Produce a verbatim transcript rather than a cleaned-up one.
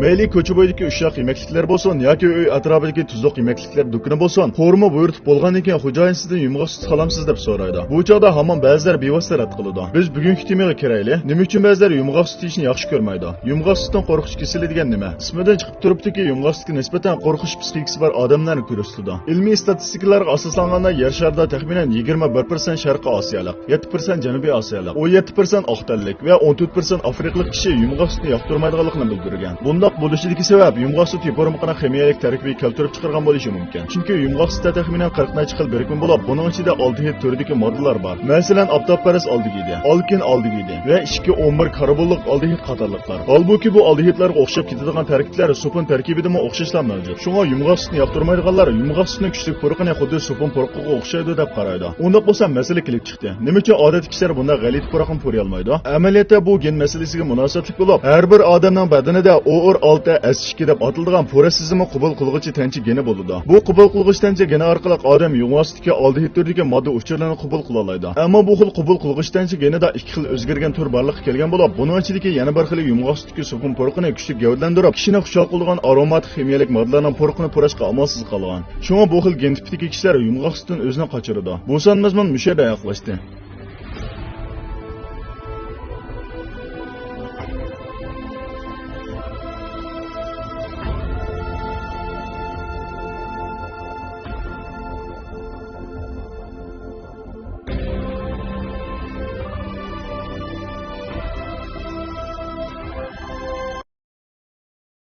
مەيلى كوچا بويىدىكى ئۇششاق يېمەكلىكلەر بولسۇن ياكى ئۆي ئەتراپىدىكى تۇزلۇق يېمەكلىكلەر دۇكىنى بولسۇن، قورۇما بۇيرۇتۇپ بولغاندىن كېيىن خوجايىن سىزدىن يۇمىغاق سۈت قالامسىز دەپ سورايدۇ. بۇ چاغدا ھامان بەزىلەر بىۋاسىتە رەت قىلىدۇ. بىز بۈگۈنكى تېمىغا كىرەيلى. نېمە ئۈچۈن بەزىلەر يۇمىغاق سۈت ئىچىشنى ياخشى كۆرمەيدۇ؟ يۇمىغاق سۈتتىن قورقۇش كېسىلى دېگەن نېمە؟ ئىسمىدىن چىقىپ تۇرۇپتۇكى، يۇمىغاق سۈتكە نىسبەتەن قورقۇش پسىخىكىسى بار ئادەملەرنى كۆرسىتىدۇ. ئىلمىي ئىستاتىستىكىلارغا ئاساسلانغاندا، يەر شارىدا تەخمىنەن يىگىرمە بىر پىرسەنت شەرقىي ئاسىيالىق، يەتتە پىرسەنت جەنۇبىي ئاسىيالىق، ئون يەتتە پىرسەنت ئاق تەنلىك ۋە ئون تۆت پىرسەنت ئافرىقىلىق كىشى يۇمىغاق سۈتنى ياقتۇرمايدىغانلىقىنى بىلدۈرگەن. بۇنداق بولۇشىدىكى سەۋەب يۇمىغاق سۈت يوپۇرمىقىنىڭ خىمىيەلىك تەركىبى كەلتۈرۈپ چىقارغان بولۇشى مۇمكىن. چۈنكى يۇمىغاق سۈتتە تەخمىنەن قىرىق نەچچە خىل بىرىكمە بولۇپ، بۇنىڭ ئىچىدە ئالدېھىد تۈرىدىكى ماددىلار بار. مەسىلەن، ئاپتاپپەرەس ئالدېگىدى، ئالكىن ئالدېگىدى ۋە ئىككى ئون بىر كاربونلۇق ئالدېھىد قاتارلىقلار. ھالبۇكى بۇ ئالدېھىدلارغا ئوخشاپ كېتىدىغان تەركىبلەر سوپۇن تەركىبىدىمۇ ئوخشاشلا مەۋجۇت. شۇڭا يۇمىغاق سۈتنى ياقتۇرمايدىغانلار يۇمىغاق سۈتنىڭ كۈچلۈك پۇرىقىنى خۇددى سوپۇن پۇرىقىغا ئوخشايدۇ دەپ قارايدۇ. ئۇنداق بولسا مەسىلە كېلىپ چىقتى. نېمە ئۈچۈن ئادەتتىكى كىشىلەر بۇنداق غەلىتە پۇراقنى پۇرىيالمايدۇ؟ ئەمەلىيەتتە بۇ گېن مەسىلىسىگە مۇناسىۋەتلىك بولۇپ، ھەر بىر ئادەمنىڭ بەدىنىدە ئو ئور ئالتە ئەس ئىككى دەپ ئاتىلىدىغان پۇرا سېزىمى قوبۇل قىلغۇچى تەنچە گېنى بولىدۇ. بۇ قوبۇل قىلغۇچ تەنچە گېنى ئارقىلىق ئادەم يۇمىغاق سۈتتىكى ئالدېھىد تۈرىدىكى ماددا ئۇچۇرلىرىنى قوبۇل قىلالايدۇ. ئەمما بۇ خىل قوبۇل قىلغۇچ تەنچە گېنىدا ئىككى خىل ئۆزگەرگەن تۈر بارلىققا كەلگەن بولۇپ، بۇنىڭ ئىچىدىكى يەنە بىر خىلى يۇمىغاق سۈتتىكى سوپۇن پۇرىقىنى كۈچلۈك گەۋدىلەندۈرۈپ، كىشىنى خۇشال قىلىدىغان ئاروماتىك خىمىيەلىك ماددىلارنىڭ پۇرىقىنى پۇراشقا ئامالسىز قالغان. شۇڭا بۇ خىل گېن تىپىدىكى كىشىلەر يۇمىغاق سۈتتىن ئۆزىنى قاچۇرىدۇ. بۇ سان مەزمۇن مۇشۇ يەردە ئاياغلاشتى.